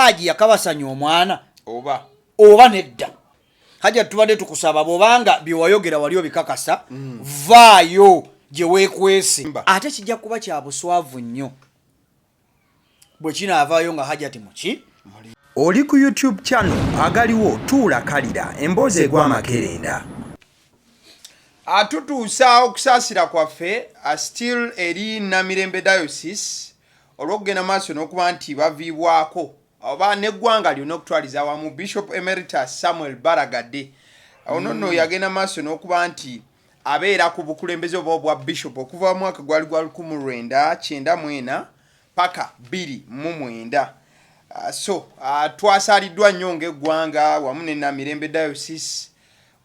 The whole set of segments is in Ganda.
Haji yakabasanya omwana oba oba nedda. Hajja, tubadde tukusaba, bwobanga byewayogera wali obikakasa, vaayo gye weekwese. Mba. Ate kijja kuba kya buswavu nnyo bwe kinaavaayo nga Hajati muki. Oli ku YouTube channel Agaliwo, tuula kalira emboozi egwa amakerenda. Atutuusa okusaasira kwaffe still eri Namirembe Diocese olw'okugenda maaso n'okuba nti baviibwako oba neggwanga lyonna okutwaliza awamu Bishop Emeritus Samuel Baragadde. Ono nno yagenda maaso n'okuba nti abeera ku bukulembeze oba obwa bishop okuva mu mwaka gwali gwa 1994 paka 2009. So twasaaliddwa nnyo ng'eggwanga wamu ne Namirembe Diocese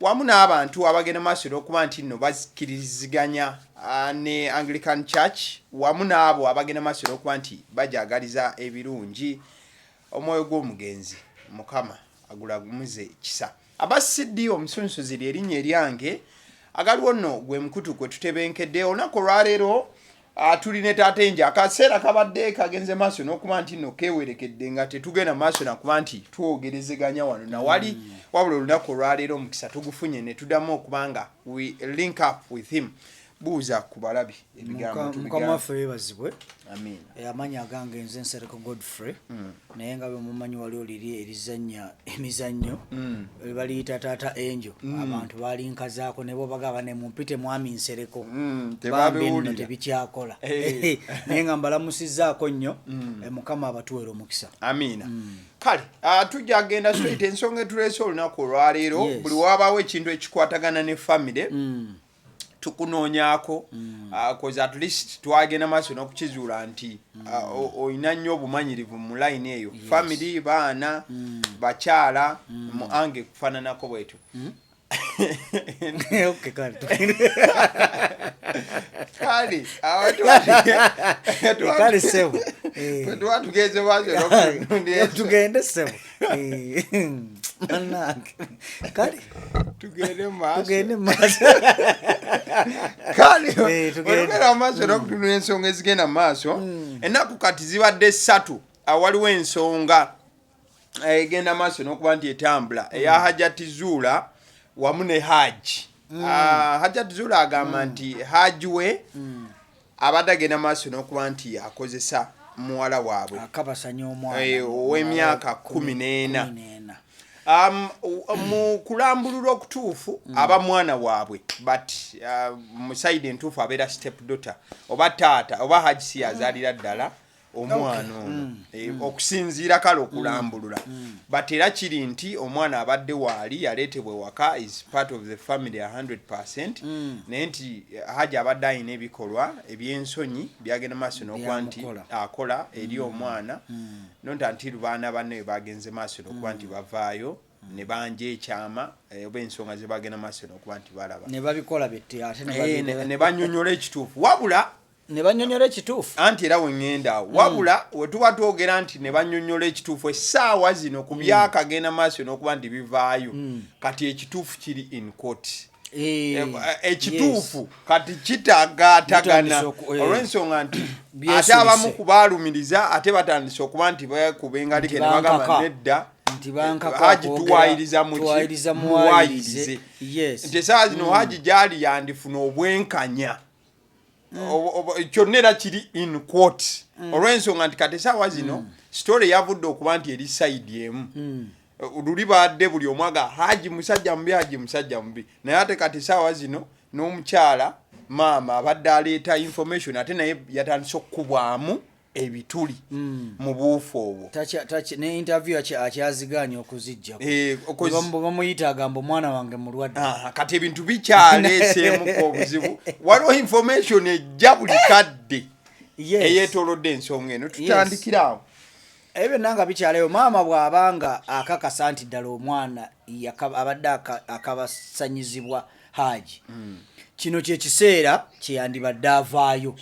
wamu n'abantu abagenda maaso n'okuba nti nno bazikiriziganya ne Anglican Church wamu n'abo abagenda maaso n'okuba nti bajagaliza ebirungi. Omwoyo gw'omugenzi Mukama agulamuze kisa. Aba CD omusunsuzi lyerinnya eryange. Agaliwo nno gwe mukutu gwe tutebenkedde olunaku olwaleero. Tuli ne taata Enje. Akaseera kabadde kagenze maaso n'okuba nti nno keewerekedde nga tetugenda maaso nakuba nti twogerezeganya wano nawali, wabula olunaku olwaleero omukisa tugufunye ne tuddamu okuba nga we link up with him. Buuza ku balabi ebigambo. Mukama Tubigambe. waffe weebazibwe. Amiina. Amannya agange nze Nsereko Godfrey, naye nga bwemumanyi wali oliri erizannya emizannyo baliyita Taata Enjo. Abantu balinkazaako ne bobagaba ne mumpite Mwami Nsereko. Bambi nno Tebabiwulira. Tebikyakola. Eh. Naye nga mbalamusizzaako nnyo. Mukama abatuweera omukisa. Amiina. Kale tujja kugenda straight ensonga etuleese olunaku olwaleero. Buli wabaawo ekintu ekikwatagana ne famire, tukunoonyaako, 'cause at least twagenda maaso n'okukizuula nti olina nnyo obumanyirivu mu line eyo, family, baana, bakyala, mu ange kufaananako bwetyo. Okay, kale tugende. Kale Kale ssebo. Tuba tugenze maaso n'okutunuulira. Tugende ssebo. Bannange, kale. Tugende mu maaso. Tugende mu maaso. Kale. Tugende. Wetugenda mu maaso n'okutunula ensonga ezigenda mu maaso ennaku kati zibadde 3, awaliwo ensonga egenda maaso n'okuba nti etambula eya Hajati Zuula wamu ne Haji. Hajati Zuula agamba nti Haji we abadde agenda maaso n'okuba nti akozesa muwala waabwe akabasanya omwana ow'emyaka 14. 14. Mu kulambulula okutuufu aba mwana waabwe, but mu side entuufu abeera step daughter oba taata oba Haji si yazaalira ddala omwana ono. Okusinziira kale okulambulula, but era kiri nti omwana abadde waali yaleetebwa ewaka, is part of the family 100, naye nti Haji abadde alina ebikolwa ebyensonyi byagenda maaso n'okuba nti Byamukola. akola eri omwana, not until baana banne bwe bagenze maaso n'okuba nti bavaayo ne banja ekyama oba ensonga ze bagenda maaso n'okuba nti balaba. Ne babikola bette ate ne Ne banyonyola ekituufu, wabula ne banyonyola ekituufu. Anti era weŋŋenda awo, wabula we tuba twogera nti ne banyonyola ekituufu, essaawa zino ku byakagenda maaso n'okuba nti bivaayo, kati ekituufu kiri in court. Ekituufu kati kitagaatagana Bitandise olw'ensonga nti ate Byesulise. abamu ku baalumiriza ate batandise okuba nti bakuba engalike Nti ne bagamba bankaka. nedda. Nti bankaka Haji okwogera, tuwayiriza muki? Tuwayiriza Muwayirize. muwayirize. Yes. Nti essaawa zino Haji gyali yandifuna obwenkanya. Kyonna era kiri in court olw'ensonga nti kati essaawa zino story yavudde okuba nti eri side emu. Luli badde buli omwaga Haji musajja mubi, Haji musajja mubi, naye ate kati essaawa zino n'omukyala maama abadde aleeta information ate naye yatandise okukubwamu ebituli mu buufu obwo. Ne interview akyaziganya okuzijjako. Bamuyita agamba omwana wange mulwadde. Aha, kati ebintu bikyaleeseemuko obuzibu. Waliwo information ejja buli kadde eyeetoolodde ensonga eno. Tutandikire awo. Ebyo byonna nga bikyaleyo, maama bw'abanga akakasa nti ddala omwana abadde akabasanyizibwa Haji, kino kyekiseera kyeyandibadde avaayo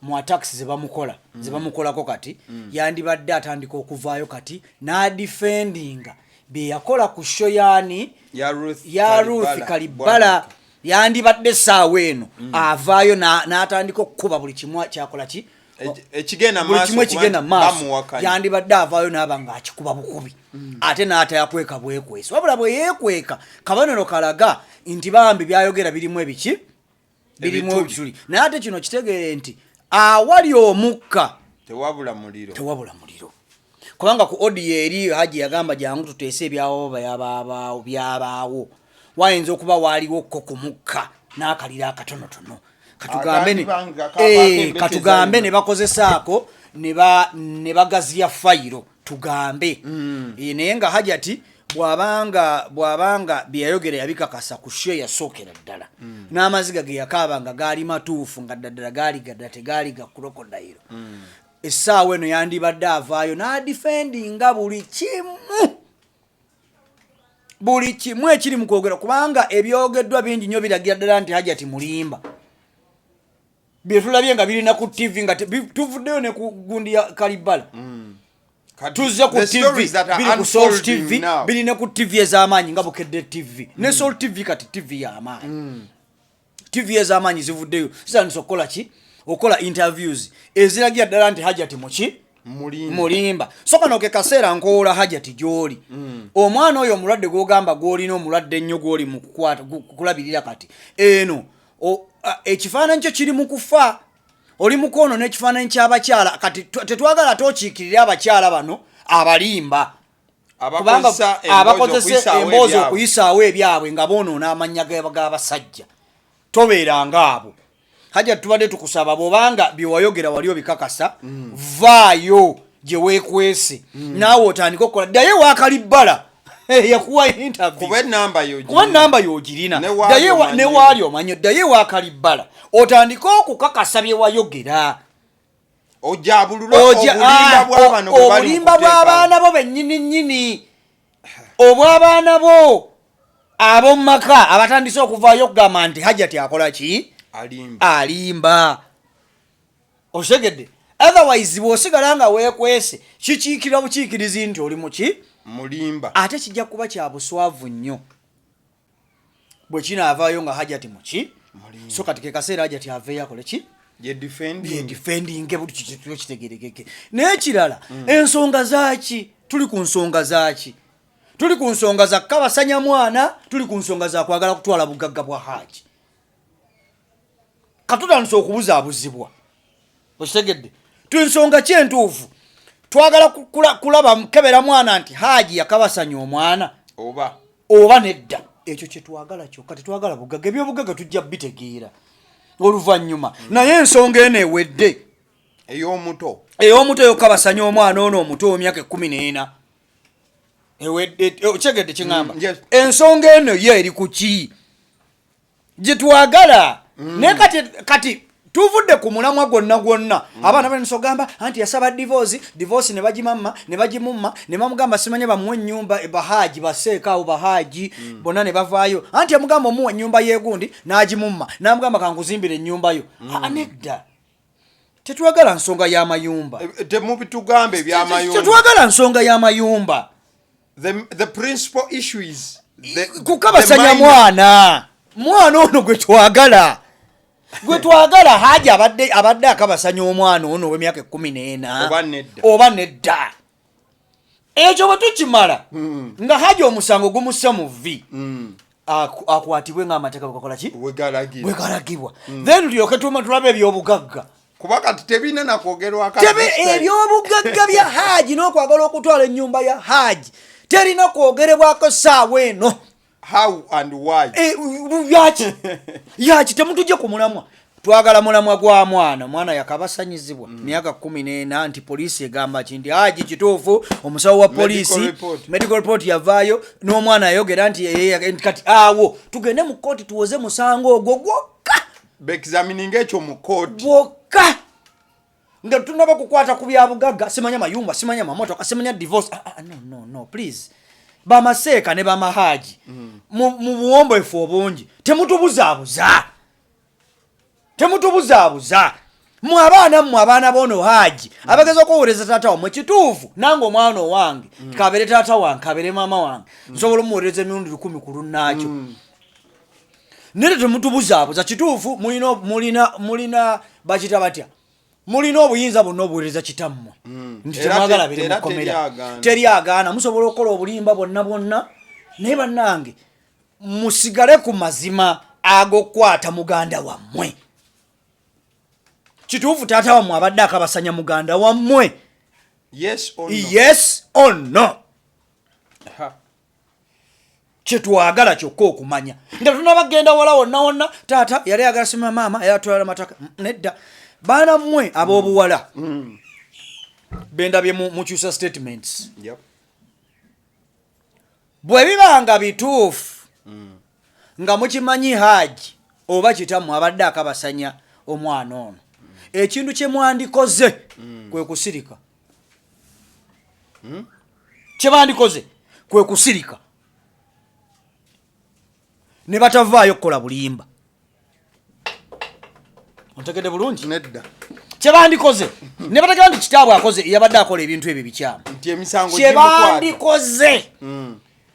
mu attacks zebamukola, zebamukolako kati. Yandibadde atandika okuvaayo kati n'adefendinga bye yakola ku show yaani? Ya Ruth Ya Ruth Kalibbala. Kalibbala. Yandibadde essaawa eno avaayo n'atandika okukuba buli kimu kyakola ki. Ekigenda Buli maaso kimu ekigenda kuba maaso bamuwakanya. Yandibadde avaayo n'aba ng'akikuba bukubi, ate n'atayakweka bwekwesi, wabula bwe yeekweka kabonero kalaga nti bambi byayogera birimu ebiki, birimu Ebituli. ebituli. Naye ate kino kitegeere nti awali omukka tewabula muliro. Tewabula muliro, kubanga ku audio eri Haji yagamba, "Jangu tuteese ebyawo byabaawo." Wayinza okuba waaliwo ko ku mukka n'akaliro akatonotono, katugambe Akandibanga kavaako embete katugambe zalina. Ne bakozesaako ne bagaziya fayiro, tugambe. Naye nga Hajati bw'abanga byeyayogera yabikakasa ku show yasookera ddala, n'amaziga ge yakaaba nga gaali matuufu, nga ddaddala gaali gadda, tegaali ga crocodile, essaawa eno yandibadde avaayo n'adefendinga buli kimu, buli kimu ekiri mu kwogera, kubanga ebyogeddwa bingi nnyo biragira ddala nti Hajati mulimba. Byetulabye nga birina ku TV nga tuvuddeyo ne ku gundi ya Kalibala. Kati Tuzze ku the TV, stories that are biri ku Salt unfolding TV, now. biri ne ku TV ez'amaanyi nga Bukedde TV ne Salt TV. Kati TV y'amaanyi, TV ez'amaanyi zivuddeyo zitandise okukola ki, okukola interviews eziragira ddala nti Hajati muki? Mulimba. Mulimba. So kano ke kaseera nkoola Hajati gy'oli, omwana oyo omulwadde gw'ogamba gw'olina, omulwadde ennyo gw'oli mu kukwata kulabirira kati eno ekifaananyi kyo kiri mu kufa, oli mu kwonoona ekifaananyi ky'abakyala. Kati tetwagala tokiikirire abakyala bano abalimba, kubanga abakozesa emboozi abakozesa okuyisaawo emboozi ebyabwe. Okuyisaawo ebyabwe nga boonoona amannya g'abasajja. Tobeeranga abo. Hajja, tubadde tukusaba, bwobanga byewayogera wali obikakasa, vaayo gye weekwese, naawe otandike okukola. Ddayo ewakalibbala yakuwa interview. Kuba enamba yo. Kuba namba yogirina. Ne waali Ddayo omanyi. Ne waali omanyi. Ddayo ewakalibbala otandike okukakasa bye wayogera. Ojabulula obulimba bw'abano bwe bali mu obulimba kuteekawo. Bw'abaana bo bennyini nnyini, obw'abaana bo ab'omu maka abatandise okuvaayo okugamba nti Hajati akola ki? Alimba. Alimba. Otegedde? Otherwise bw'osigala nga weekwese, kikiikira bukiikirizi nti oli muki? Mulimba. Ate kijja kuba kya buswavu nnyo bwe kinaavaayo nga Hajati muki. So kati ke kaseera Hajati aveeyo akole ki? Ye defending. Defending buli kitulo kitegerekeke. N'ekirala, ensonga zaaki? Tuli ku nsonga zaaki? Tuli ku nsonga za kabasanya mwana, tuli ku nsonga za kwagala kutwala bugagga bwa Haji. Katutandise okubuzaabuzibwa, okitegedde? Tunsonga ki entuufu? Twagala kulaba kebera mwana nti Haji yakabasanya omwana oba oba nedda. Ekyo kyetwagala kyokka, tetwagala bugagga. Ebyobugagga tujja bitegeera oluvannyuma, naye ensonga eno ewedde. Ey'omuto. Ey'omuto yokabasanya omwana ono omuto ow'emyaka 14 ewedde. Okitegedde kyeŋŋamba? Yes. Ensonga eno ye eri ku ki gyetwagala? Naye kati tuvudde ku mulamwa gwonna gwonna. Abaana banisa ogamba anti yasaba divorce, divorce ne bagimamma ne bagimumma ne bamugamba simanye bamuwe ennyumba, bahaji baseeka awo, bahaji bonna ne bavaayo, anti yamugamba omuwa ennyumba yegundi n'agimumma, n'amugamba kankuzimbira ennyumba yo. Aa, nedda, tetwagala nsonga y'amayumba. Temubitugamba ebyamayumba. Tetwagala nsonga y'amayumba. The principal issue is Kukabasanya the minor. Mwana, mwana ono gwe twagala, gwe twagala. Haji abadde akabasanya omwana ono ow'emyaka 14 Oba nedda. Oba nedda. Ekyo bwe tukimala, nga Haji omusango gumussa mu vi, akwatibwe ng'amateeka bwe gakola ki? Wegalagirwa. Bwe galagibwa. Then tulyoke tulabe ebyobugagga. Kuba kati tebirina nakwogerwako. Tebe ebyobugagga bya Haji n'okwagala okutwala ennyumba ya Haji terina kwogerebwako saawa eno. How and why? Eh, yaki yaki? Temutujje ku mulamwa. Twagala mulamwa gwa mwana. Mwana yakabasanyizibwa myaka 14, nti poliisi egamba ki? Nti Haji kituufu, omusawo wa poliisi Medical report. Medical report yavaayo n'omwana yayogera nti kati awo tugende mu kooti tuwoze musango ogwo gwokka. Beexamininga ekyo mu kooti. Bwokka, nga tunaba kukwata ku byabugagga, simanya mayumba, simanya mamotoka, simanya divorce. Ah, ah, no, no, no, please, bamaseeka ne bamahaji, mu buwombeefu obungi, temutubuzaabuza, temutubuzaabuza. Mwe abaana, mmwe abaana b'ono Haji abageza okuwolereza taata wammwe, kituufu nange omwana owange kabeere taata wange, kabeere maama wange, nsobola omuwolereza emirundi 1,000 ku lunnaakyo, naye temutubuzaabuza. Kituufu mulina bakita batya? Mulina obuyinza bwonna obuweereza kitammwe nti Era temwagala biri era mukomera. teri agaana. Teri agaana, musobola okukola obulimba bwonna bwonna, naye bannange musigale ku mazima ag'okukwata muganda wammwe. Kituufu taata wammwe abadde akabasanya muganda wammwe? Yes or no? Yes or no? Ha. Kyetwagala kyokka okumanya nga tunabagenda wala wonna wonna, taata yali ayagala sima, maama yali atwala mataka. Nedda, baana mmwe ab'obuwala bendabye mukyusa statements. Bwe biba nga bituufu nga mukimanyi Haji oba kitammwe abadde akabasanya omwana ono, ekintu kye mwandikoze kwe kusirika. Kye bandikoze kwe kusirika ne batavaayo kukola bulimba. Ontegedde bulungi? Nedda. Kye bandikoze ne bategera nti kitaabwe akoze, yabadde akola ebintu ebyo bikyamu, Nti emisango kye gimukwata. bandikoze,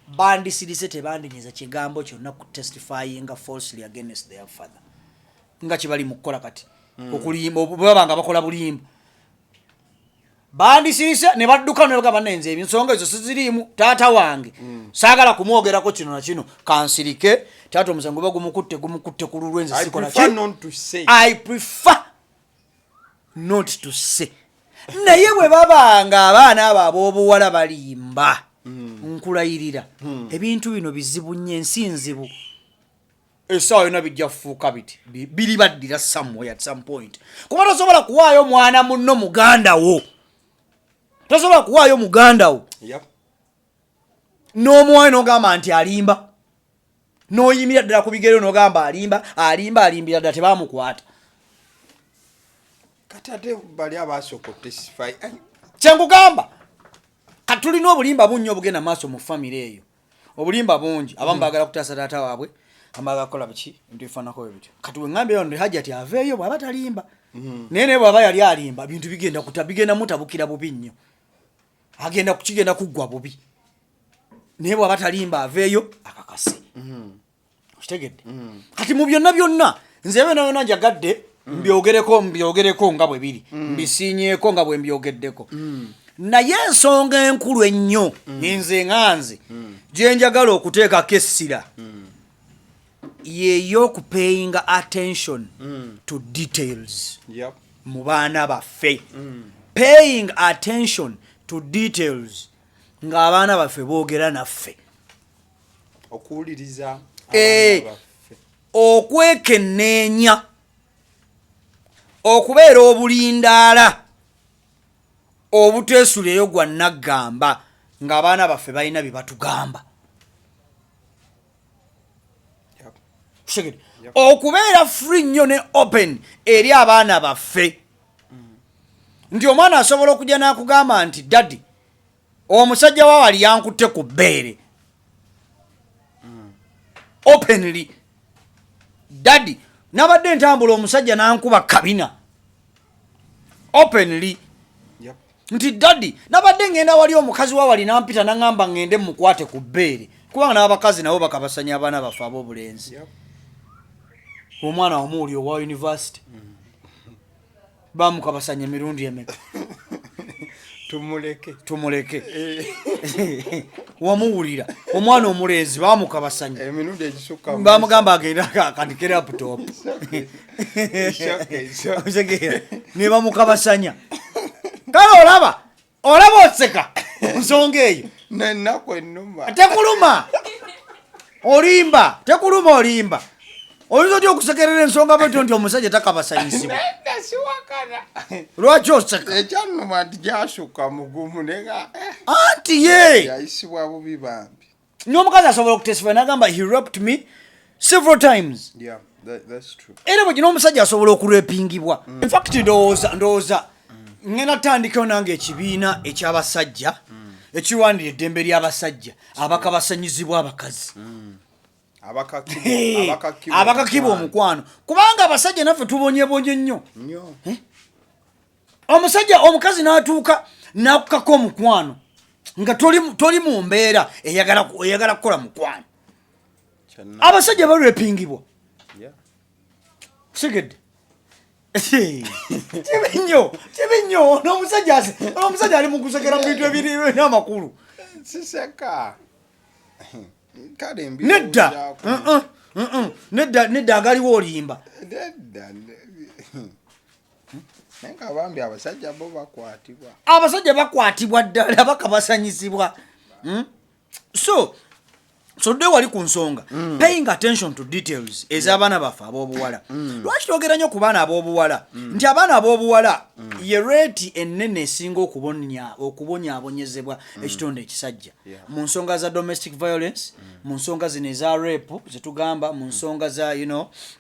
bandisirise, tebandinyiza kigambo kyonna ku testifyinga falsely against their father nga kibali mu kukola kati, okulimba. Bwe baba nga bakola bulimba, bandisirise ne badduka ne bagamba, "Nenze ensonga ezo siziriimu, taata wange saagala kumwogerako kino na kino, kansirike. Taata omusango guba gumukutte, gumukutte ku lulwe, nze I sikola prefer ki." not to say. I prefer not to say. Naye bwe babanga abaana abo ab'obuwala balimba, nkulayirira, ebintu bino bizibu nnyo, ensi nzibu, essaawa yonna bijja kufuuka biti biribaddira somewhere at some point, kuba tosobola kuwaayo mwana munno, muganda wo, tosobola kuwaayo muganda wo n'omuwaayo n'ogamba nti alimba, n'oyimirira ddala ku bigere n'ogamba alimba, alimba, alimbira ddala, tebamukwata. Kati ate bali abasooka otestify? Kyenkugamba, kati tulina obulimba bungi obugenda maaso mu famire eyo, obulimba bungi. Abamu baagala kutaasa taata waabwe, abamu baagala kukola biki, ebintu bifaananako bwe bityo. Kati weŋŋambye eyo nti Hajati aveeyo bw'aba talimba, naye bw'aba yali alimba, bintu bigenda kuta, bigenda mutabukira bubi nnyo, agenda kigenda kuggwa bubi. Naye bw'aba talimba, aveeyo akakase. Okitegedde? Kati mu byonna byonna, nze byonna byonna njagadde mbyogereko, mbyogereko nga bwe biri, mbisiinyeeko nga bwe mbyogeddeko. Naye ensonga enkulu ennyo nze nga nze gye njagala okuteekako essira yey'okupayinga attention to details mu baana baffe, paying attention to details ng'abaana baffe boogera naffe. Okuwuliriza abaana baffe. Okwekenneenya, okubeera obulindaala, obuteesuleyo gwa naggamba ng'abaana baffe balina bye batugamba. Kitegedde? Okubeera free nnyo ne open eri abaana baffe, nti omwana asobola okujja n'akugamba nti, "Daddy, omusajja wawali yankutte ku bbeere." Openly, "Daddy, nabadde ntambula, omusajja nankuba kabina." Openly nti, "Daddy, nabadde ngenda wali, omukazi wawali nampita naŋŋamba ŋŋende mukwate ku bbeere," kubanga n'abakazi nabo bakabasanya abaana baffe ab'obulenzi. Omwana wamuwuli owa university bamukabasanya emirundi emeka? Tumuleke. Tumuleke. Wamuwulira omwana omulenzi bamukabasanya emirundi egisukka mu bamugamba agenda akanike laptop. It's okay, it's okay. Otegeera? Ne bamukabasanya. Kale olaba, olaba oseka nsonga eyo. Nennaku ennuma. Tekuluma, olimba. Tekuluma, olimba. Oyinza otya okusekerera ensonga bwetyo nti omusajja takabasanyisibwa? Nedda, siwakana. Lwaki oseka? Ekyannuma nti gyasukka mugumu nenga Anti ye yayisibwa bubi bambi. N'omukazi asobola okutestify nagamba, "He raped me several times." Yeah, that's true. Era bwe n'omusajja asobola okurepingibwa. Infact ndowooza ngenda tutandikewo nange ekibiina eky'abasajja ekirwanira eddembe ly'abasajja abakabasanyizibwa abakazi. Abakakibwa, abakakibwa. Abakakibwa omukwano, kubanga abasajja naffe tubonyebonye nnyo. Nnyo. Omusajja, omukazi n'atuuka n'akukaka omukwano nga toli mu mbeera eyagala kukola mukwano. Kyonna. Abasajja barepingibwa. Sigedde. Kibi nnyo, kibi nnyo. Ono omusajja ali mu kusekera mu bintu ebirina amakulu. Siseka, kale. Nedda. Mbirowoozaako. Nedda, nedda, agaliwo olimba. Nedda, naye nga bambi abasajja bo bakwatibwa. Abasajja bakwatibwa ddala, bakabasanyizibwa. So dde wali ku nsonga paying attention to details ez'abaana baffe ab'obuwala. Lwaki twogera nnyo ku baana ab'obuwala? Nti abaana ab'obuwala ye rate ennene esinga okubonyaabonyezebwa ekitonde ekisajja mu nsonga za domestic violence, mu nsonga zino eza rape zetugamba, mu nsonga za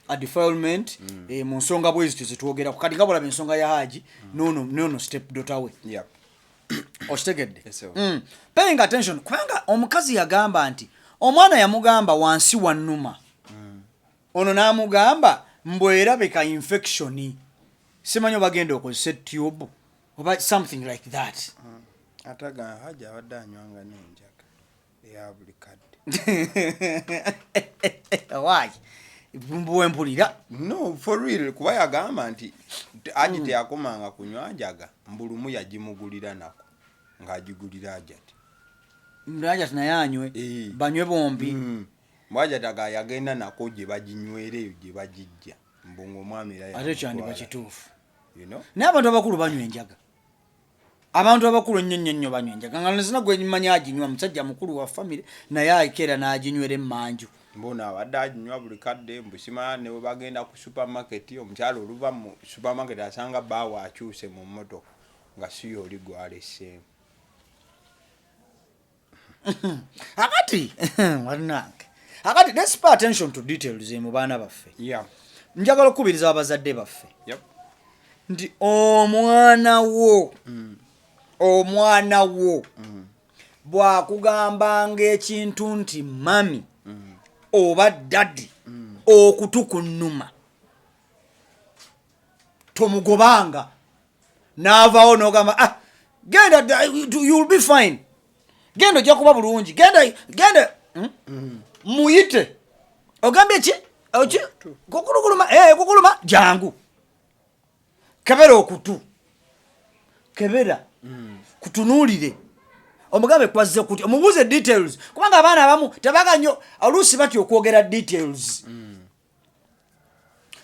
a defilement, mu nsonga bwe zityo zetwogerako. Kati nga bwolaba ensonga ya Haji nono step daughter we. Okitegedde? Yes, sir. Paying attention, kubanga omukazi yagamba nti omwana yamugamba wansi wannuma, ono n'amugamba mbwerabika infection, simanyi obagenda okozesa tube oba something like that. Ate aga Haji abadde anywanga n'enjaga eya buli kadde. Wayi, bwempulira. No, for real, kuba yagamba nti Haji teyakomanga kunywa njaga, mbulumu yagimugulira nako ng'agigulira Ajati. Ajati naye anywe. Banywe bombi. Mbwajati aga yagenda nako gye baginywera eyo gye bagijja, mbu ng'omwami era Ate kyandiba yamutwala. kituufu. You know? Naye abantu abakulu banywa enjaga, abantu abakulu ennyo nnyo nnyo banywa enjaga, nga nzina gwe mmanyi aginywa, musajja mukulu wa famire, naye akeera n'aginywera emmanju. Mbona abadde aginywa buli kadde, mbusima ne bwe bagenda ku supermarket, omukyalo oluva mu supermarket asanga bbaawe akyuse mu mmotoka nga si y'oli gwaleseemu. Akati wannange, akati let's pay attention to details mu baana baffe. Njagala okukubiriza abazadde baffe nti omwana wo bw'akugambanga ekintu nti mummy oba daddy okutu kunnuma, tomugobanga n'avaawo n'ogamba, "Ah, genda, you'll be fine, genda, ojja kuba bulungi, genda, genda." Muyite ogambye ki? Oki kukuluma? Eh, kukuluma, jangu kebera okutu, kebera kutunuulire, omugambe kwazze kuti, omubuuze details, kubanga abaana abamu tebaga nnyo, oluusi batya okwogera details.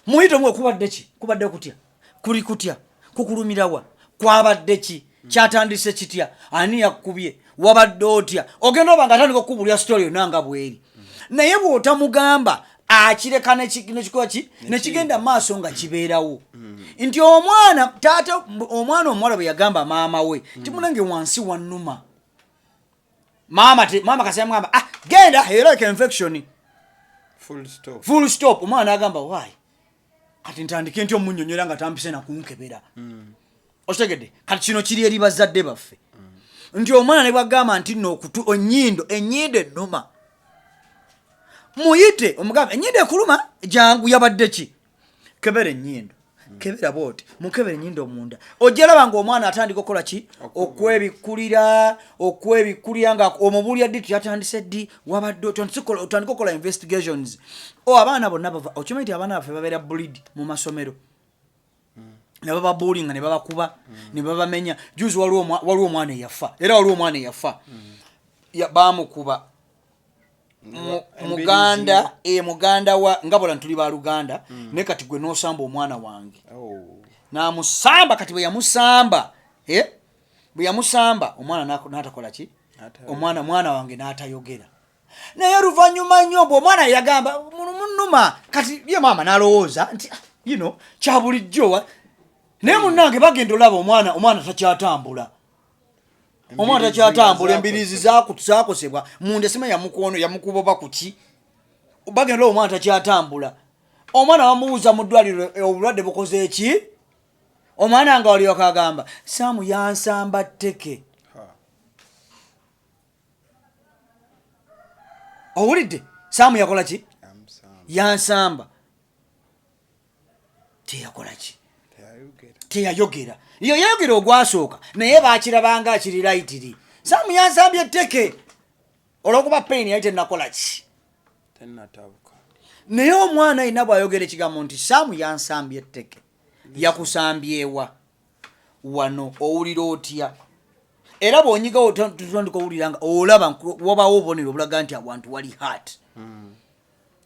Muyite omwe, kubadde ki, kubadde kutya, kuli kutya, kukulumirawa, kwabadde ki, kyatandise kitya, ani yakubye, wabadde otya? Ogenda oba nga atandika okukubulya story yonna nga bweri. Naye bw'otamugamba akireka nekikola ki, nekigenda maaso nga kibeerawo nti omwana taata, omwana omuwala bwe yagamba maama we nti munange wansi wannuma, maama kasi yamugamba, "Ah, genda, era like infection." Full stop. Full stop. Omwana agamba, "Why, kati ntandike nti omunyonyola nga tampise nakunkebera?" Okitegedde? Kati kino kiri eri bazadde baffe nti omwana ne bwagamba nti nno okutu, ennyindo ennuma, muyite omugambe, "Ennyindo ekuluma? Jangu, yabadde ki? Kebera ennyindo, kebera bwoti, mukebera ennyindo munda." Ojja laba nga omwana atandika okukola ki? Okwebikkulira nga omubuulira ddi, tyatandise ddi, wabadde otandika okukola investigations. O abaana bonna bava, okimanyi nti abaana baffe babeera bullied mu masomero, ne bababullyinga, ne babakuba, ne babamenya. Juzi waliwo omwana eyafa, era waliwo omwana eyafa. Bamukuba muganda, muganda wa nga bola ntuli baluganda, naye kati gwe n'osamba omwana wange. Oh. N'amusamba. Kati bwe yamusamba, bwe yamusamba omwana n'atakola ki? N'atayogera. Omwana, mwana wange n'atayogera. Naye oluvannyuma nnyo bwe omwana yagamba munuma, kati ye maama n'alowooza nti, "Ah, kya bulijjo naye munnange bagenda olaba omwana takyatambula, omwana takyatambula, embiriizi zakosebwa munda, sima yamukono yamukuba oba kuki. Bagenda olaba omwana takyatambula, omwana bamubuuza mu ddwaliro, "Obulwadde bukoze eki?" Omwana nga walyoka agamba, "Saamu yansamba tteke." Ha. Owulidde? Saamu yakola ki? Yamusamba. Yansamba. Teyakola ki? Teyayogera. Teyayogera. Yo yayogera ogwasooka, naye bakirabanga akiri lightly, "Saamu yansambye etteke," olwokuba pain yali tenakola ki? Tennatabuka. Naye omwana yenna bw'ayogera ekigambo nti, "Saamu yansambye etteke," Yakusambyewa wano, owulira otya? Era bw'onyigawo tutandika owulira nga olaba wabaawo obubonero obulaga nti awantu wali hurt,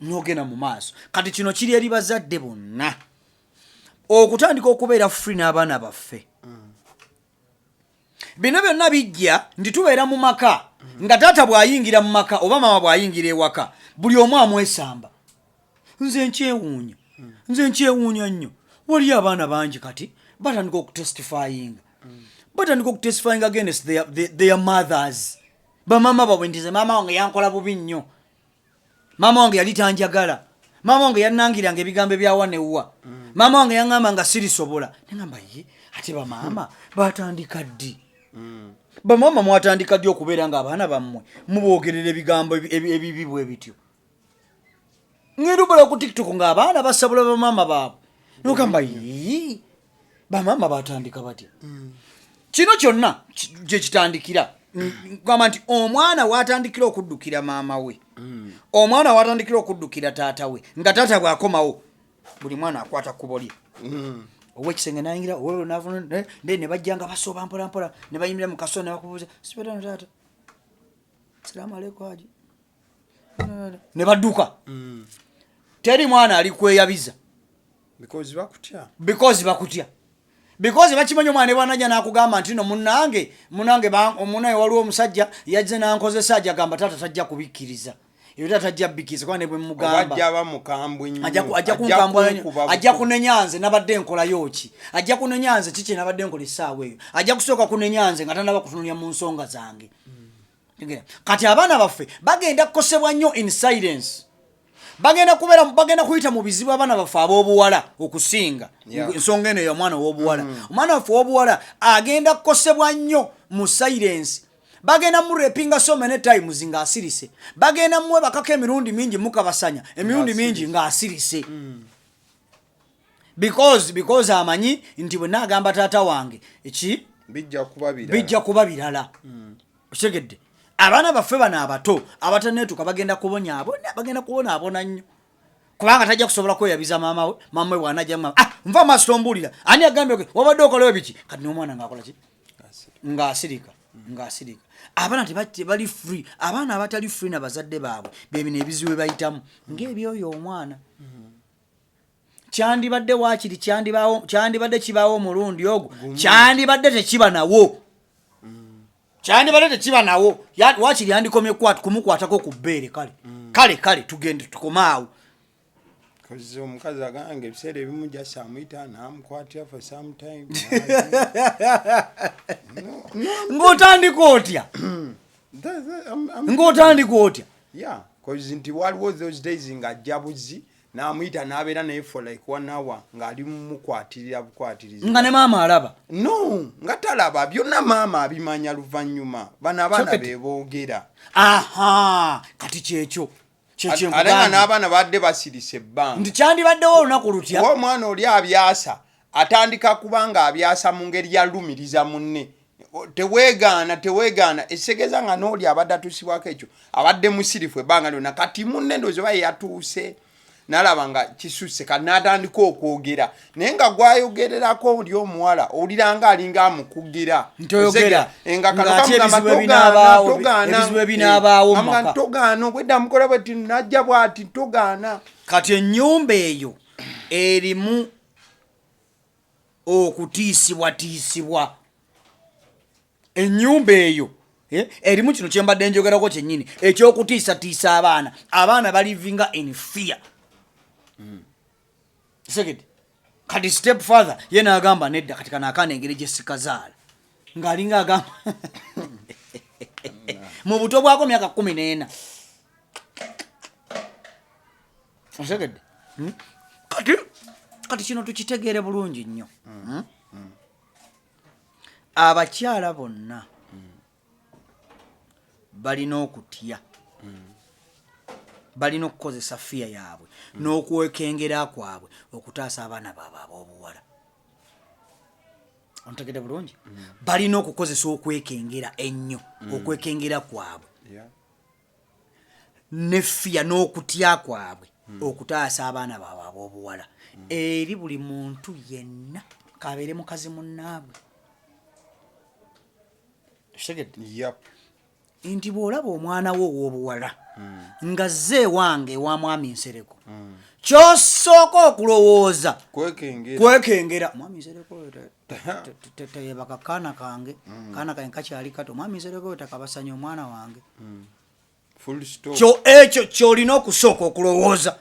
n'ogenda mu maaso. Kati kino kiri eri bazadde bonna okutandika okubeera free n'abaana baffe. Bino byonna bijja nti tubeera mu maka nga taata bw'ayingira mu maka oba maama bw'ayingira ewaka, buli omu amwesamba. Nze nkyewuunya, nze nkyewuunya nnyo. Waliyo abaana bangi kati batandika okutestifyinga, batandika okutestifyinga against their mothers, bamaama baabwe, nti nze maama wange yankola bubi nnyo, maama wange yali tanjagala, maama wange yannangiranga ebigambo ebyawa newwa, maama wange yaŋŋamba nga sirisobola. Neŋamba ye, ate bamaama batandika ddi? Bamaama mwatandika ddi okubeera nga abaana bammwe muboogerera ebigambo ebibi bwe bityo? Ngenda obala ku TikTok ng'abaana basabula bamaama baabwe, nogamba, "Yii, bamaama batandika batya?" Kino kyonna gye kitandikira, gamba nti omwana watandikira okuddukira maama we, omwana watandikira okuddukira taata we, nga taata bw'akomawo buli mwana akwata kkubo lye, owekisenge nayingira, owolwo ne bajja nga basooba mpolampola ne bayimirira mu kaso ne bakubuuza, "Sibetano taata, salaamu aleikum haji," ne badduka. Teri mwana ali kweyabiza. Because bakutya. Because bakutya, because bakimanyi omwana ne bwanajja n'akugamba nti no munange, munange, munange waliwo omusajja yajze nankozesa, ajja gamba taata tajja kubikkiriza ebyo, taata tajja bikkiriza kuba ne bwe oba mugamba ajja aba mukambwe nnyo. Ajja kunkambwala nnyo, ajja kunenya nze nabadde nkolayo ki, ajja kunenya nze kiki nabadde nkola essaawa eyo, ajja kusooka kunenya nze nga tanaba kutunulira mu nsonga zange. Tegera. Kati abaana baffe bagenda kukosebwa nnyo in silence, bagenda kubeera, bagenda kuyita mu bizibu, abaana baffe ab'obuwala okusinga. Ensonga eno ey'omwana ow'obuwala, omwana waffe ow'obuwala agenda kukosebwa nnyo mu silence. Bagenda murepinga so many times ng'asirise, bagenda muwebakako emirundi mingi, mukabasanya emirundi mingi ng'asirise, because amanyi nti bwe naagamba taata wange eki, bijja kuba birala. Bijja kuba birala. Okitegedde? Abaana baffe bano abato abataneetuka bagenda kubonyaabona, bagenda kubonaabona nnyo, kubanga tajja kusobola kweyabiza maama we. Maama we bwanajja, mama, "Ah, nva maaso, tombuulira, ani agambye wabadde okolayo biki?" Kati n'omwana ng'akola ki? Ng'asirika, ng'asirika. Abaana tebali free. Abaana abatali free na bazadde baabwe, bebino ebizibu bye bayitamu ng'ebyoyo omwana. Kyandibadde waakiri kyandibadde kibaawo omulundi ogwo, kyandibadde tekiba nawo, kyandibadde tekiba nawo. Waakiri yandikomye kumukwatako ku bbeere. Kale, kale, kale, tugende tukomaawo. Cause omukazi agamba ebiseera ebimu just amuyita namukwatira for some time. Ng'otandika otya? Ng'otandika otya? Yeah, cause nti waliwo those days ng'ajja buzi n'amuyita n'abeera naye for like one hour ng'ali mumukwatirira bukwatirizi. Nga ne maama alaba? No, nga talaba byonna, maama abimanya luvannyuma. Bano abaana Kyokka- be boogera. Aha, kati kyekyo kyekyo Ate nga nkugambye. n'abaana badde basirise ebbanga. Nti kyandibaddewo olunaku lutya? Oba omwana oli abyasa, atandika kuba nga abyasa mu ngeri yalumiriza munne, teweegaana, teweegaana, ekitegeeza nga n'oli abadde atuusibwako ekyo abadde musirifu ebbanga lyonna. Kati munne ndowooza oba ye yatuuse n'alaba nga kisusse, kati n'atandika okwogera, naye nga gwayogererako oli omuwala owulira nga alinga amukugira. Nti oyogera, nga kano ng'ate kamugamba, ebizibu "Togaana, togaana." ebizibu ebinaabaawo mu Amugamba, maka. "Togaana, obwedda mukola bweti, najja bwati, togaana." Kati ennyumba eyo erimu okutiisibwatiisibwa, ennyumba eyo erimu kino kyembadde njogerako kyennyini ekyokutiisatiisa abaana. Abaana balivinga in fear. Segede kati step father ye n'agamba nedda, kati kano akaana engeri gye sikazaala, ng'alinga agamba mu buto bwako myaka 14. Osegedde? Hmm? Kati kino tukitegeere bulungi nnyo. Abakyala bonna balina okutya, balina okukozesa fear yaabwe n'okwekengera kwabwe okutaasa abaana baabwe ab'obuwala. Ontegedde bulungi? Balina okukozesa okwekengera ennyo, okwekengera kwabwe ne fear n'okutya kwabwe. Okutaasa abaana baabwe ab'obuwala eri buli muntu yenna, kabeere mukazi munnaabwe. Okitegedde? Yep. Nti bw'olaba omwana wo ow'obuwala nga zze ewange ewa Mwami Nsereko, kyosooka okulowooza kwekengera. Kwekengera. Mwami Nsereko oyo teyebaka kaana kange, kaana kange kakyali kato. Mwami Nsereko oyo takabasanya omwana wange. Full stop. Kyo ekyo kyolina okusooka okulowooza.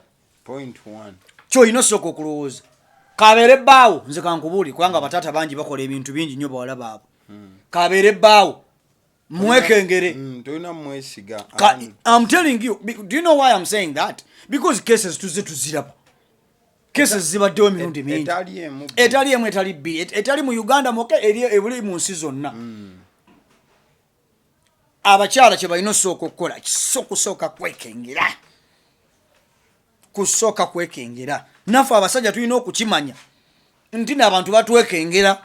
Point one. Kyolina osooka okulowooza, kabeere bbaawo. Nze kankubuuli, kubanga abataata bangi bakola ebintu bingi nnyo bawala baabwe. Kabeere bbaawo, mwekengere. Tolina mwesiga. I'm telling you, do you know why I'm saying that? Because cases tuzze tuziraba, cases zibaddewo emirundi mingi. Etali emu. Etali emu, etali bbiri, etali mu Uganda mwokka, eri ebuli mu nsi zonna. Abakyala kye balina osooka okukola, kusooka kwekengera, kusooka kwekengera. Naffe abasajja tulina okukimanya nti n'abantu batwekengera.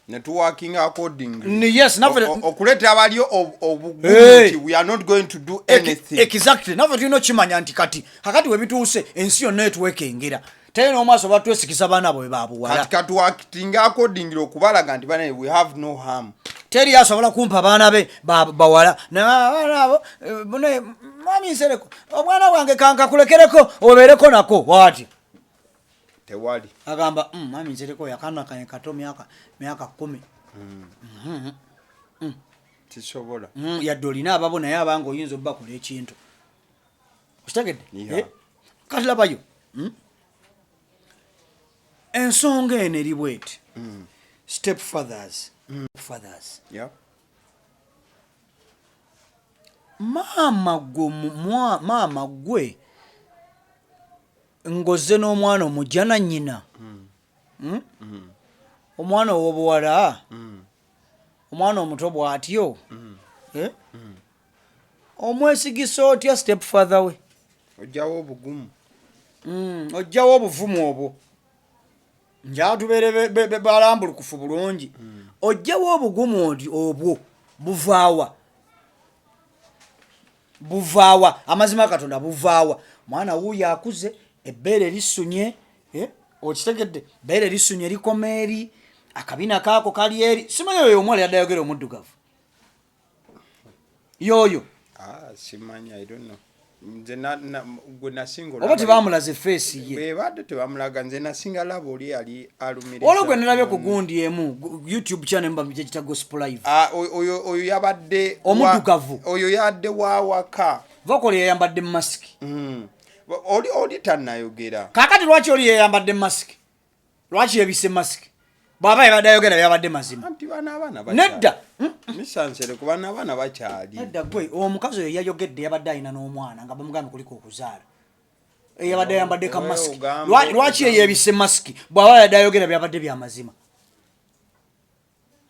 Networking accordingly. Yes, okuleetera abali obugumu Hey. nti we are not going to do anything. Exactly, naffe tulina okukimanya nti kati kakati webituuse ensi yonna etwekengera, teri n'omwaso batwesikisa baana bwe babuwala. Kati katuactinga accordingly okubalaga nti bane, we have no harm. Teri asobola kumpa baana be bawala. Naye abaana abo, eh, mwami Nsereko, omwana wange kankakulekereko obeereko nako waati. Tewali. Agamba, mwami Nsereko, yakaana kange kato, myaka 10." Kisobola. Yadde olina ababo, naye abanga oyinza obbakola ekintu. Okitegedde? Yeah. Eh? Kati labayo, Ensonga eno eri bweti. Step fathers, fathers. Maama gwe maama gwe ng'ozze n'omwana omujja na nnyina. Omwana ow'obuwala, omwana omuto bw'atyo, eh? Omwesigisa otya step father we? Ojjawo obugumu. Ojjawo obuvumu obwo. Njala tubeere balambulukufu bulungi. Ojjawo obugumu oti obwo buvaawa? Buvaawa? Amazima Katonda, buvaawa? Mwana wuuyo akuze, ebbeere lisunye, eh? Okitegedde? Bbeere lisunye, likoma eri akabina kaako kali eri. Simanyi oyo omuwala yadde ayogera omuddugavu yoyo. Ah, simanyi, I don't know. Nze gwe nasinga oba tebamulaze face ye. Bebadde tebamulaga. Nze nasinga laba oli yali alumiriza. Waliwo gwe nalabye ku gundi emu, YouTube channel mba gyekita Gospel Live. Ah, oyo yabadde Omuddugavu. Oyo yadde wawaka. Vakola yayambadde masiki. Oli tannayogera. Kaakati lwaki oli yayambadde masiki? Lwaki yebise masiki bw'aba yabadde ayogera byabadde mazima? Anti bano abaana Nedda. Misansere ku bano abaana bakyali. Nedda gwe, omukazi oyo yayogedde yabadde alina n'omwana nga bamugambye kuliko okuzaala. Eyabadde ayambadde ka masiki. Lwaki ye yeebisse masiki bw'aba yadde ayogera byabadde byamazima?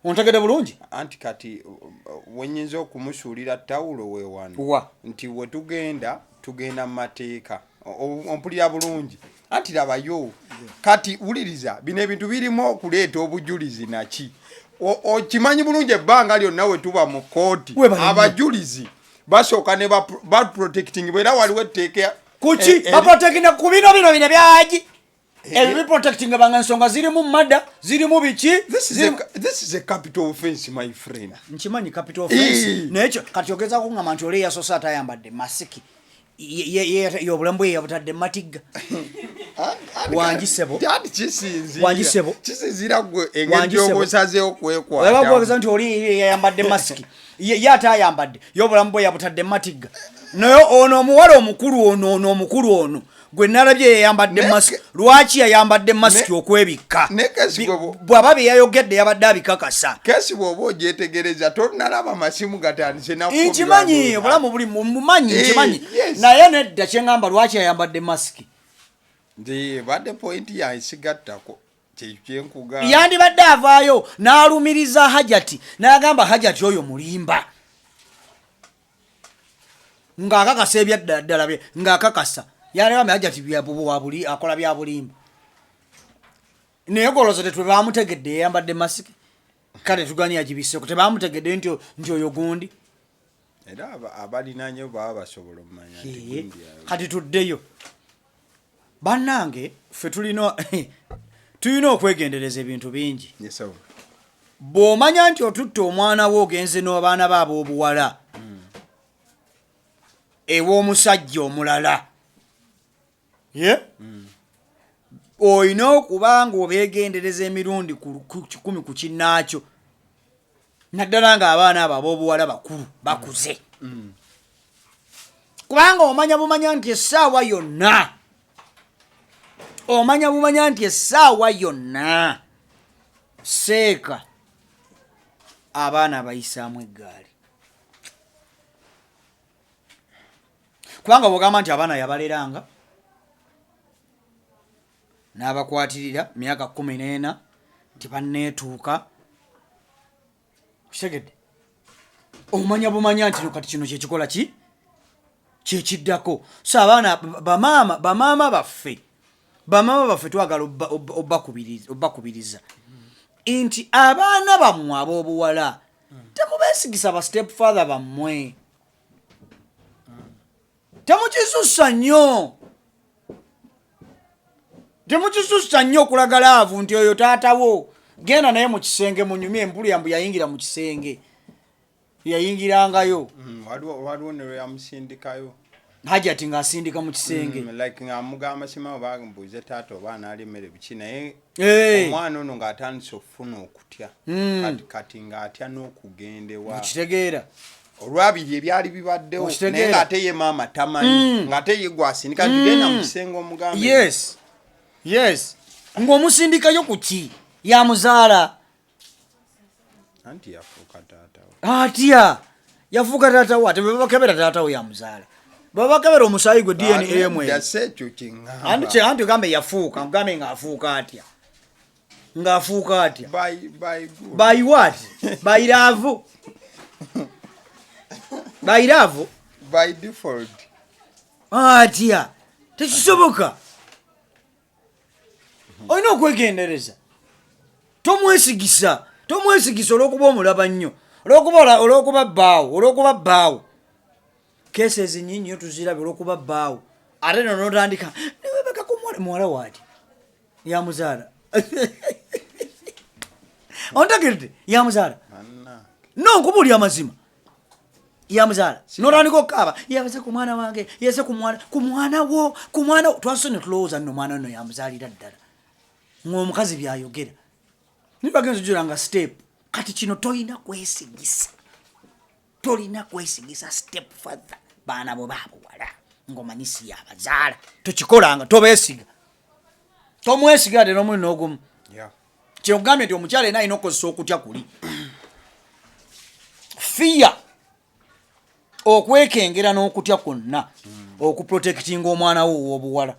Ontegedde bulungi? Anti kati wenyinza okumusuulira tawulo weewano Wa? Nti wetugenda tugenda mu mateeka. Ompulira bulungi? Anti labayo kati, wuliriza, bino ebintu birimu okuleeta obujulizi naki. Okimanyi bulungi ebbanga lyonna we tuba mu kooti, Webale nnyo. abajulizi basooka ne baprotecting, era waliwo etteeka. Kuki? Baprotectinga ku bino byagi ebyo biprotectinga banga ensonga zirimu mada, zirimu biki. This is a capital offense, my friend. Nkimanyi capital offense. Eh. Naye kyo kati ogezaako kugamba nti oli eyasoose atayambadde masiki ye obulamu bwe yabutadde matigga? Wangi ssebo. Anti kisinziira. Wangi ssebo. Kisinziira gwe engeri Wangi ssebo. gy'oba osazeewo Olaba kwekwata. gwogeza nti oli yayambadde masiki, ye ate ayambadde ye obulamu bwe yabutadde matigga. Naye ono omuwala omukulu ono, ono omukulu ono gwe nalabye yayambadde masiki, lwaki yayambadde masiki okwebikka? Ne kesi Bw'aba bye yayogedde yabadde abikakasa. Kesi bw'oba ogyetegereza, tonnalaba masimu gatandise. Nkimanyi obulamu buli mumanyi. Nkimanyi. Naye nedda, kyeŋŋamba, lwaki yayambadde masiki? Nze badde point yansigattako kyekyenkugamba. Yandibadde avaayo n'alumiriza Hajati n'agamba Hajati oyo mulimba, ng'akakasa ebyaddala ddala bye ng'akakasa. Yalagamba Hajati bwabuli akola bya bulimba, naye goloza tetwe bamutegedde yayambadde masiki. Kale tugani yagibiseko, tebamutegedde nti oyo gundi. Era abalinanyo baba basobola omumanya nti gundi yayo. Kati tuddeyo bannange, ffe tulina tulina okwegendereza ebintu bingi. Yes, sir. Bw'omanya nti otutte omwana wo, ogenze n'abaana be ab'obuwala ew'omusajja omulala, ye olina okuba nga obeegendereza emirundi ku 100 ku kinnaakyo, naddala ng'abaana abo ab'obuwala bakulu, bakuze, kubanga omanya bumanya nti essaawa yonna, omanya bumanya nti essaawa yonna seeka abaana abayisaamu eggaali. Kubanga bwogamba nti abaana yabaleranga n'abakwatirira myaka 14 tebanneetuuka, kitegedde, omanya bumanya nti no kati kino kyekikola ki kyekiddako. So abaana, bamaama baffe twagala obbakubiriza nti abaana bammwe ab'obuwala temubeesigisa ba step father bammwe. Temukisussa nnyo, temukisussa nnyo okulaga love nti oyo taatawo, genda naye mu kisenge munyumye. Empulira mbu yayingira mu kisenge, yayingirangayo. Waliwo ne lwe yamusindikayo. Hajati ng'asindika mu kisenge. Like ng'amugamba simanyi oba mbuuze taata oba anaali emmere biki, naye omwana ono ng'atandise okufuna okutya. Kati ng'atya n'okugenda ewa Okitegeera? olwabiri ebyali bibaddewo. Okitegeera? Naye ng'ate ye maama tamanyi, ng'ate ye gwasindika nti genda mu kisenge omugambe. Yes, ng'omusindikayo ku ki? Yamuzaala. Anti yafuuka taata we. Atya yafuuka taata we? Ate bwebakebera taata we yamuzaala, bwebakebera omusaayi gwe DNA mwe. Dase ekyo kyeŋŋamba. Anti ogambe yafuuka, ngambe ng'afuuka atya? Ng'afuuka atya? By good. By what? By love? By love? By default. Atya? Tekisoboka. Olina okwegendereza, tomwesigisa, tomwesigisa olwokuba omulaba nnyo, olwokuba bbaawo, olwokuba bbaawo. Cases nyingi nnyo tuzirabye olwokuba bbaawo, ate no notandika newebaka ku muwala. Muwala waati yamuzaala? Ontegedde? Yamuzaala? Bannange. No, nkubuulira amazima, yamuzaala? Notandika okukaaba, yabaze ku mwana wange, yeze ku mwana, ku mwana wo, ku mwana wo. Twasose ne tulowooza nno omwana nno yamuzaalira ddala, ng'omukazi byayogera nibagenza ojula nga step. Kati kino tolina kwesigisa, tolina kwesigisa step father baana bo babuwala ng'omanyi si yabazaala. Tokikolanga, tobeesiga, tomwesiga ate n'omuli n'ogumu. Kyekugambye nti omukyala ena alina okukozesa okutya kuli fiya, okwekengera n'okutya kwonna okuprotectinga omwana wo ow'obuwala.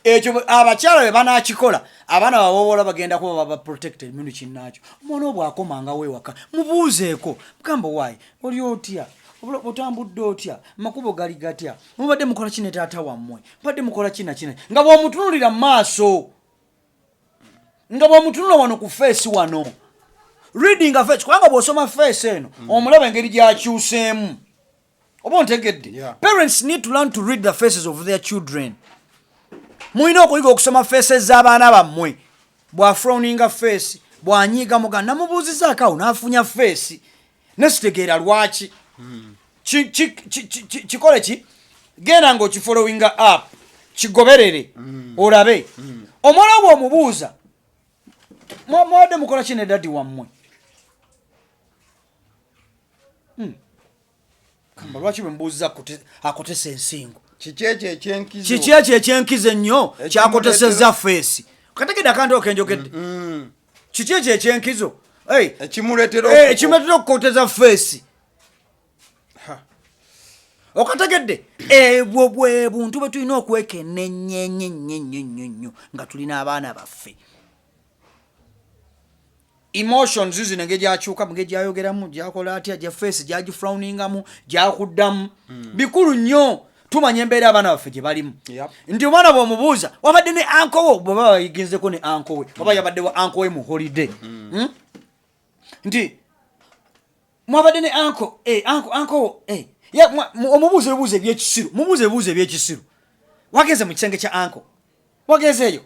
Ekyo abakyala bwe banakikola, abaana babobola bagenda kuba baba protected. Mundu kinnaakyo, omwana obwo akomangawo ewaka, mubuuzeeko, mugamba, "Waayi, oli otya? Otambudde otya? Makubo gali gatya? Mubadde mukola ki ne taata wammwe? Mubadde mukola ki nakina?" Nga bw'omutunulira mu maaso, nga bw'omutunula wano ku face wano, reading a face, kubanga bw'osoma face eno omulaba engeri gy'akyuseemu. Oba ontegedde? Yeah. Parents need to learn to read the faces of their children. Mulina okuyiga okusoma faces z'abaana bammwe. Bw'afrowninga face, bw'anyiiga, muga namubuuzizaako awo n'afunya face nesitegeera lwaki. Kikole ki, genda ng'okifollowinga up, kigoberere, olabe omwana bw'omubuuza, "Mwadde mukola ki ne daddy wammwe?" Kamba lwaki bwe mubuuziza akotesa ensingo? Kiki ekyo ekyenkizo? Kiki ekyo ekyenkizo ennyo kyakotesezza face? Kategedde akantu okenjogedde? Kiki ekyo ekyenkizo? Hey, ekimuleetera ekimuleetera okukoteza face? Ha. Okategedde? Ebwo bwe buntu bwe tulina okwekenneenya ennyo ennyo ennyo ennyo nnyo nga tulina abaana baffe. Emotions zino, engeri gyakyukamu, engeri gyayogeramu, gyakola atya, gya face gyagifrowningamu, gyakuddamu, bikulu nnyo. Tumanya embeera abaana baffe gye balimu. Nti omwana bw'omubuuza, "Wabadde ne uncle wo?" Bweba bayiginzeko ne uncle we, oba yabadde wa uncle we mu holiday, Nti Mwabadde ne uncle, uncle, Ya, omubuuza ebibuuzo ebyekisiru, mubuuza ebibuuzo ebyekisiru. Wagenze mu kisenge kya uncle, wagenzeeyo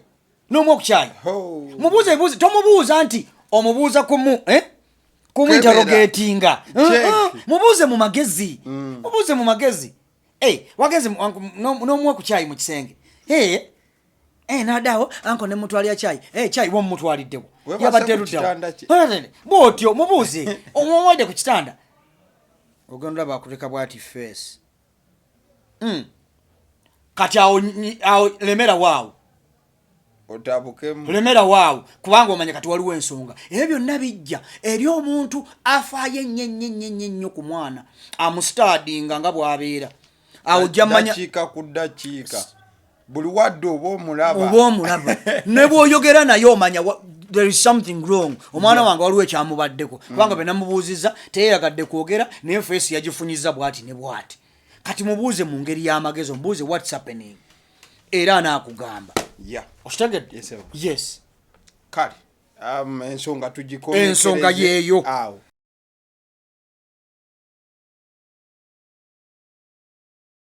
n'omu okukyayi? Ho. Mubuuza ebibuuzo, tomubuuza nti omubuuza kumu, kumuinterrogatinga. Check. Mubuuze mu magezi, mubuuze mu magezi. Wagenze n'omuwa ku kyayi mu kisenge? Nadaawo uncle nemutwalira kyayi. Kyayi wamumutwaliddewo? Weebase Yabadde ku luddawo? kitanda kye. Bwotyo mubuuze, omuwadde ku kitanda, ogenda olaba akuleka bwati face. Kati awo awo lemera waawo. Otabukemu. Lemera waawo, kubanga omanya kati waliwo ensonga. Ebyo byonna bijja eri omuntu afaayo ennyo ennyo ennyo ennyo ennyo ku mwana, amustudyinga nga bw'abeera awo, ojja manya. Dakiika ku dakiika, buli wadde oba omulaba. Oba omulaba, ne bw'oyogera naye omanya there is something wrong. Omwana wange waliwo ekyamubaddeko, kubanga bwe namubuuzizza teyeyagadde kwogera, naye face yagifunyiza bwati ne bwati. Kati mubuuze mu ngeri y'amagezi, omubuuze what's happening, era anaakugamba. Okitegedde? Yes, sir. Yes. Kale, ensonga tugikomekereze Ensonga yeeyo. awo.